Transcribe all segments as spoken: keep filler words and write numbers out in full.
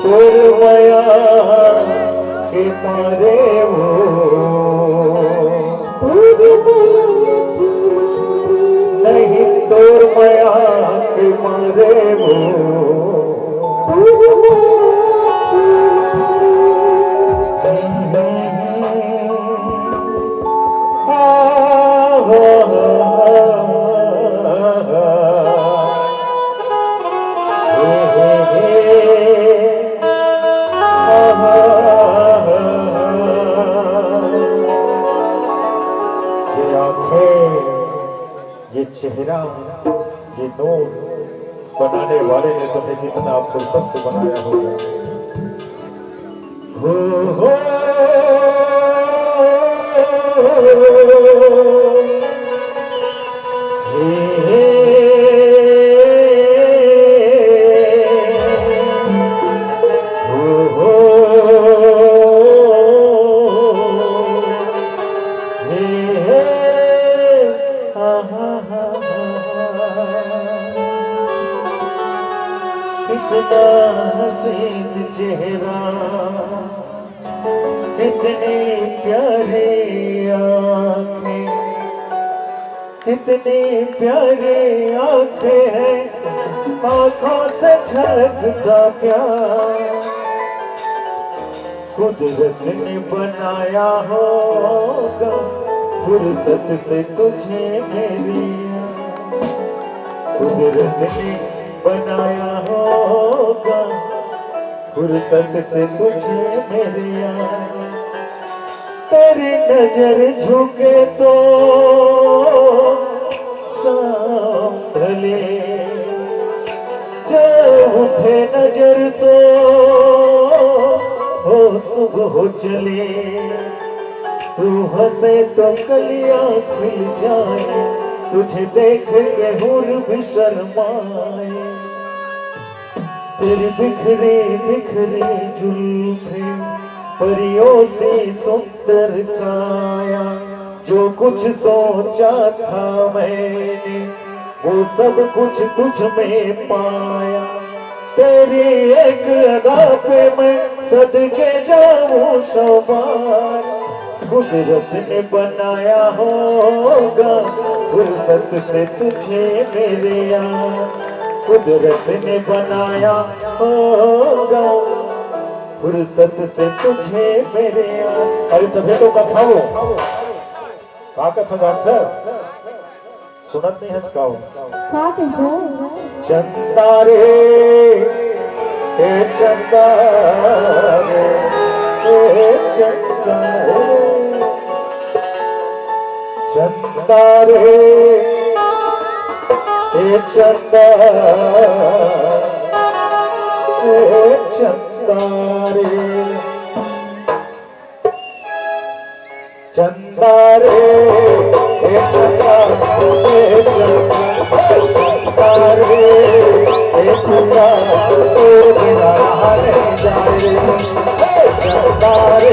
तोर मया के मारे वो, नहीं तोर मया के मारे वो। ये आंखें, ये चेहरा, ये नूर बनाने वाले ने तुम्हें कितना फुर्सत से बनाया होगा। हो, हो, हे, हे, हो, हो, हे, हे, हा, हा, हा, हा। कितना हसीन चेहरा, कितनी प्यारी आंखें, कितनी प्यारी आंखें हैं, आंखों से झलकता प्यार। कुदरत ने बनाया होगा फुर्सत से तुझे मेरी यार। कुदरत ने बनाया होगा फुर्सत से तुझे मेरी यार। तेरी नजर झुके तो संभले, जो उठे नजर तो हो सुबह हो चले। तू हंसे तो कलियां खिल जाए, तुझे देख के हूर भी शर्माए। तेरी बिखरी बिखरी जुल्फे, परियों सी सुंदर काया, जो कुछ सोचा था मैंने, वो सब कुछ तुझ में पाया। तेरी एक अदा पे मैं सदके जाऊं शोभा, कुदरत ने बनाया होगा फुर्सत से तुझे मेरे यार, कुदरत ने बनाया होगा फुर्सत से तुझे मेरे यार। अरे तभे तो कथा हो, का कथा जानथस? सुनत नहीं हस का हो? का कहिबो? चंदा रे, ए चंदा रे, ए चंदा रे, चंदा रे, ए चंदा, ए चंदा रे। चंदा रे, ए चंदा, ए चंदा, चंदा रे, ए चंदा, तोर बिना रहा नहीं जाए। ए चंदा रे,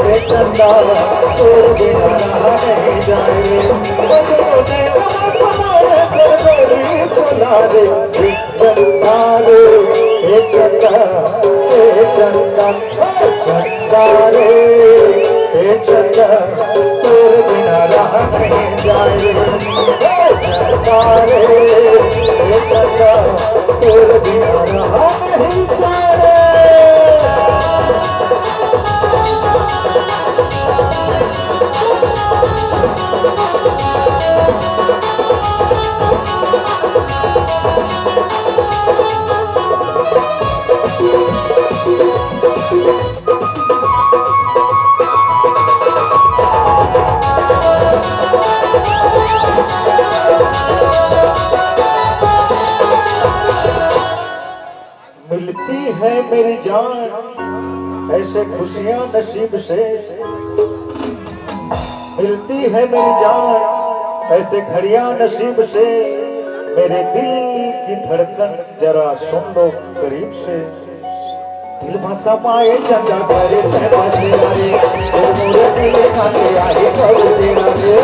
ए चंदा, तोर बिना रहा नहीं जाए। बदलो ने बना समाए, बदलो रे, चला रे। चंदा रे, ए चंदा, ए चंदा, ए चंदा रे, ए चंदा, तोर बिना रहा नहीं जाए। ए चंदा रे, ए चंदा, तोर बिना रहा नहीं जाए। मिलती है मेरी जान ऐसे खुशियां नसीब से, मिलती है मेरी जान ऐसे घड़ियां नसीब से। मेरे दिल की धड़कन जरा सुन लो करीब से। दिल में समाए चंदा करे तै बसेरा रे, ओ मोरे दिल खाके आए कब तेरा रे।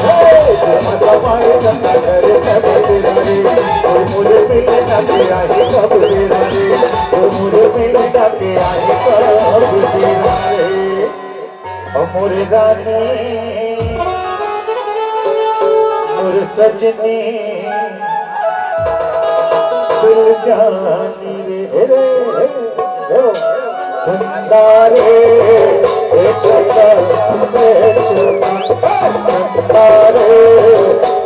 हे, दिल में समाए चंदा करे तै बसेरा रे, ओ मोरे दिल खाके आए कब तेरा रे, ओ मोरे दिल खाके आए कब तेरा रे। ओ मोरे रानी, मोर सजनी, दिल जानी रे, हे रे, हे, हे, ओ। चंदा रे, ए चंदा, ए चंदा, चंदा रे,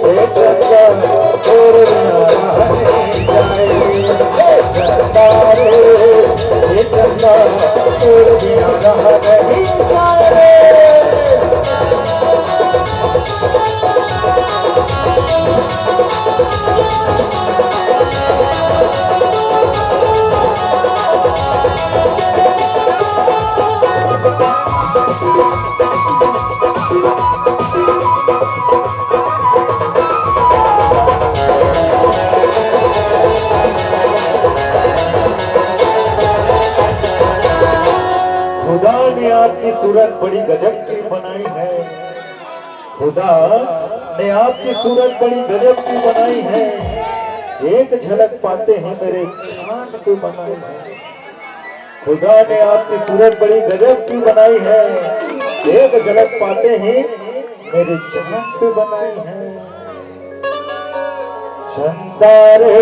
ए चंदा, तोर बिना रहा नहीं जाए। ए चंदा रे, ए चंदा, तोर बिना रहा नहीं जाए। खुदा ने आपकी सूरत बड़ी गजब की बनाई है। खुदा ने आपकी सूरत बड़ी गजब की बनाई है, एक झलक पाते ही मेरे चांद पे बनाई है। खुदा ने आपकी सूरत बड़ी गजब की बनाई है, एक झलक पाते ही मेरे चांद पे बनाई है। चंदा रे,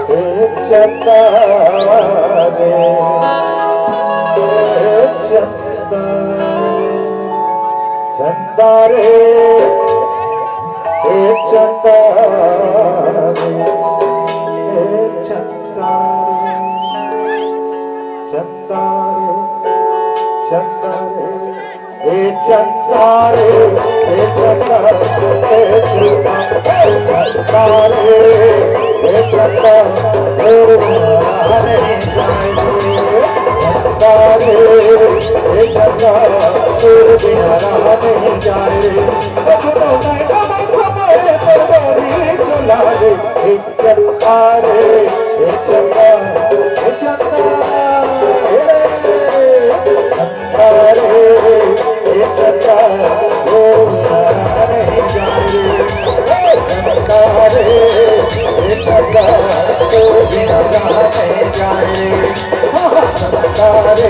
ए चंदा रे, ए चंदा रे, चंदा रे, ए चंदा रे, ए चंदा रे, चंदा रे, चंदा रे। ए चंदा रे, ए चंदा, ए चंदा, ए चंदा रे, ए चंदा, तोर बिना रहा नहीं जाए रे। चंदा रे, ए चंदा, तोर बिना रहा नहीं जाए रे। सपनों में अब समय तो डोरी चला रे। ए चंदा रे, ए चंदा, ए चंदा, ए रे, चंदा रे, ए चंदा, ओ नहीं जाए रे। ए चंदा रे, ए चंदा, ओ जाए। हाँ, हाँ, चंदा रे,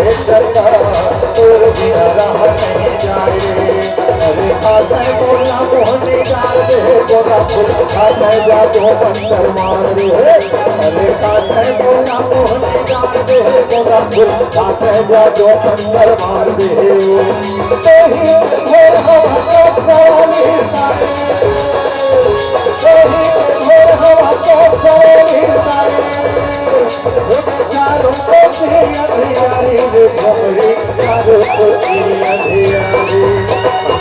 ए चंदा, तोर बिना रहा नहीं जाए। अरे, खाते मोला मोहनी डाल दे, गोदा फूल खाते जा तो मंतर मार दे। अरे, खाते मोला मोहनी डाल दे, गोदा फूल खाते जा तो मंतर मार दे। तेरी भोर हवा को सवाली तारे, तेरी भोर हवा को सवाली तारे। चारों ओर अंधियारी रे भंवरी, चारों ओर अंधियारी।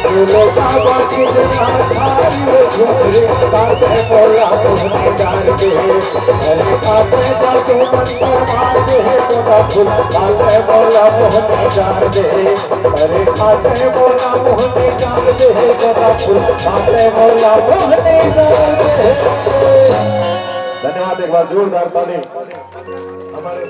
बोलो बाबा कितना भारी रे झुमरी, बातें बोला मोहनी डाल दे। अरे बातें जादू मंतर मार दे, बोला फूल, बातें बोला मोहनी डाल दे। अरे बातें बोला मोहनी डाल दे, बोला फूल, बातें बोला मोहनी डाल दे। धन्यवाद, एक बार जोरदार ताली हमारे